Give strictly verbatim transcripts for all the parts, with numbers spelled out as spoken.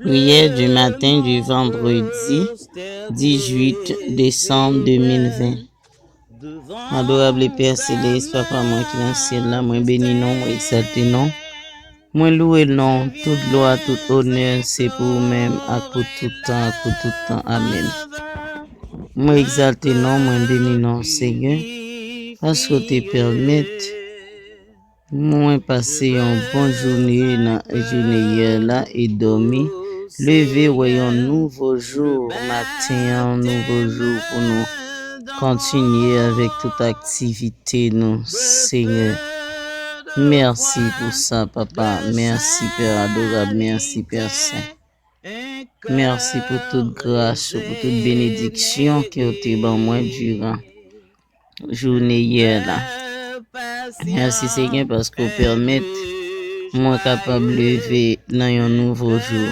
Prière du matin du vendredi dix-huit décembre deux mille vingt. Adorable Père Céleste, Papa mwen ki nan syèl la, mwen beni non, mwen egzalte non. Mwen louwe non, tout glwa, tout onè, se pou ou menm, ak pou tout tan, ak pou tout tan. Amèn. Mwen egzalte non, mwen beni non, Senyè, paske w te pèmèt mwen pase yon bon jounen nan jounen yè la e dòmi, leve wè yon nouvo jou, maten an, yon nouvo jou pou nou kontinye avèk tout aktivite nou, Senyè. Mèsi pou sa, Papa. Mèsi, Pè adorab. Mèsi, Pè sen. Mèsi pou tout gras ou, pou tout benediksyon ke w te ban mwen diran jounen yè la. Mèsi, Senyè, paske w pèmèt mwen kapab leve nan yon nouvo jou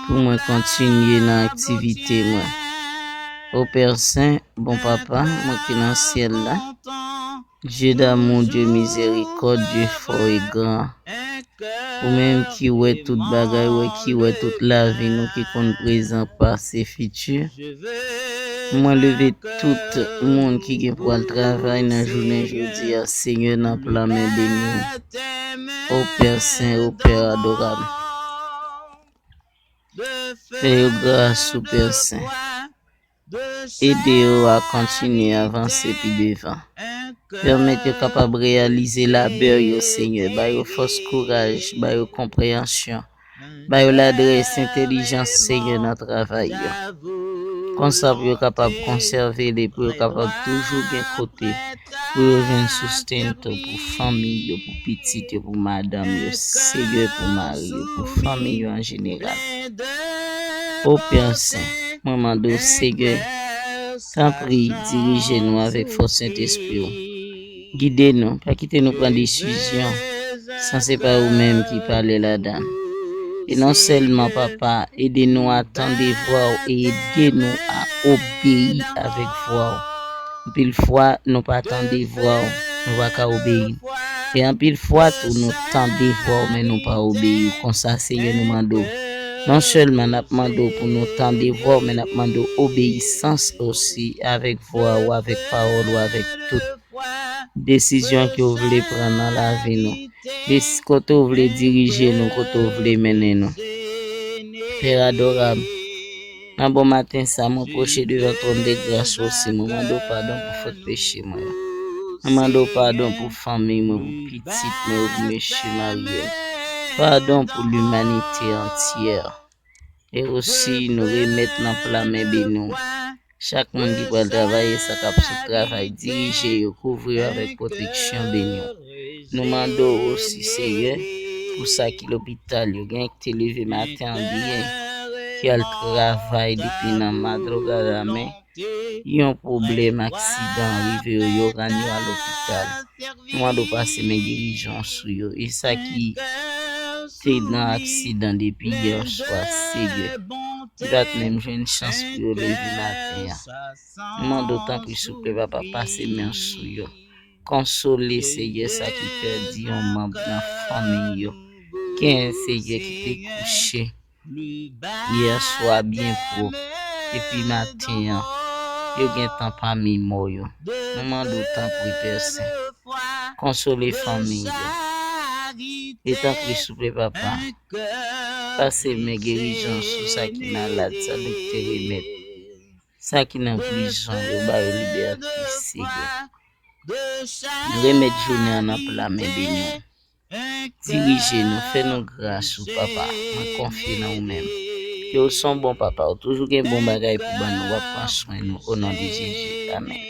pou mwen kontinye nan aktivite mwen. O Pè sen, bon Papa, mwen ki nan syèl la, Dye damou, Dye mizerikòd, Dye fò e gran, ou menm ki wè tout bagay, wè ki wè tout lavi nou, ki konn prezan, pase, fiti. Mwen leve tout moun ki gen pou al travay nan jounen jodi a, Senyè, nan pla men beni w. O Pè sen, o Pè adorab. Fè yo gras, o Pè sen. Ede yo a kontinye avanse pi devan. Pèmèt yo kapab reyalize labè yo, Senyè. Ba yo fòs, kouraj, ba yo konpreyansyon. Ba yo ladrès, entèlijans, Senyè, nan travay yo. Konsa pou yo kapab konsève li, pou yo kapab toujou gen kote pou yo jwenn soustento pou fanmi yo, pou pitit yo, pou madanm yo, Senyè, pou mari yo, pou fanmi yo an jeneral. O Pè sen, mwen mande w, Senyè, tanpri, dirije nou avèk fòs Sentespri w. Gide nou, pa kite nou pran desizyon san se pa ou menm ki pale ladan l. E non sèlman, Papa, ede nou a tande vwa w e ede nou a obeyi avèk vwa w. Anpil fwa, nou pa tande vwa w, nou pa ka obeyi. E anpil fwa tou, nou tande vwa w, men nou pa obeyi. Konsa, Senyè, nou mande w. Non sèlman n ap mande w pou nou tande vwa w, men n ap mande w obeyisans osi avèk vwa w, avèk pawòl ou, avèk tout desizyon ke w vle pran nan lavi nou. Desi-, kote w vle dirije nou, kote w vle mennen nou. Pè adorab, nan bon maten sa, mwen pwoche devan twòn de gras ou osi, mwen mande w padon pou fòt peche mwen yo. Mwen mande w padon pou fanmi mwen, pou pitit mwen yo, pou mesye marye m. Padon pou limanite antyè. E osi, nou remèt nan pla men beni w chak moun ki pral travay e sa k ap sot travay. Dirije yo, kouvri yo avèk pwoteksyon beni w. Nou mande w osi, Senyè, pou sa ki lopital yo, gen ki te leve maten an byen, ki al travay depi nan madrugada, men yon pwoblèm, aksidan rive yo, yo rann yo a lopital. Nou mande w pase men gerizon sou yo. E sa ki te nan aksidan depi yè swa, Senyè, ki pa t menm jwenn chans pou yo leve maten an. Nou mande w, tanpri, souple, Papa, pase men w sou yo. Konsole, Senyè, sa ki pèdi yon manm nan fanmi yo. Gen, Senyè, ki te kouche yè swa byen pwòp, epi maten an, yo gentan pami mò yo. Nou mande w, tanpri, Pè sen, konsole fanmi yo. E tanpri, souple, Papa, pase men gerizon sou sa ki malad, sa doktè remèt, sa ki nan prizon, yo ba yo libète, Senyè. Nou remèt jounen an nan pla men beni w. Dirije nou, fè nou gras ou, Papa. Mwen konfye nan ou menm. Ke w se yon bon Papa, ou toujou gen bon bagay pou ban nou, w ap pran swen nou, o non de Jezi. Amèn.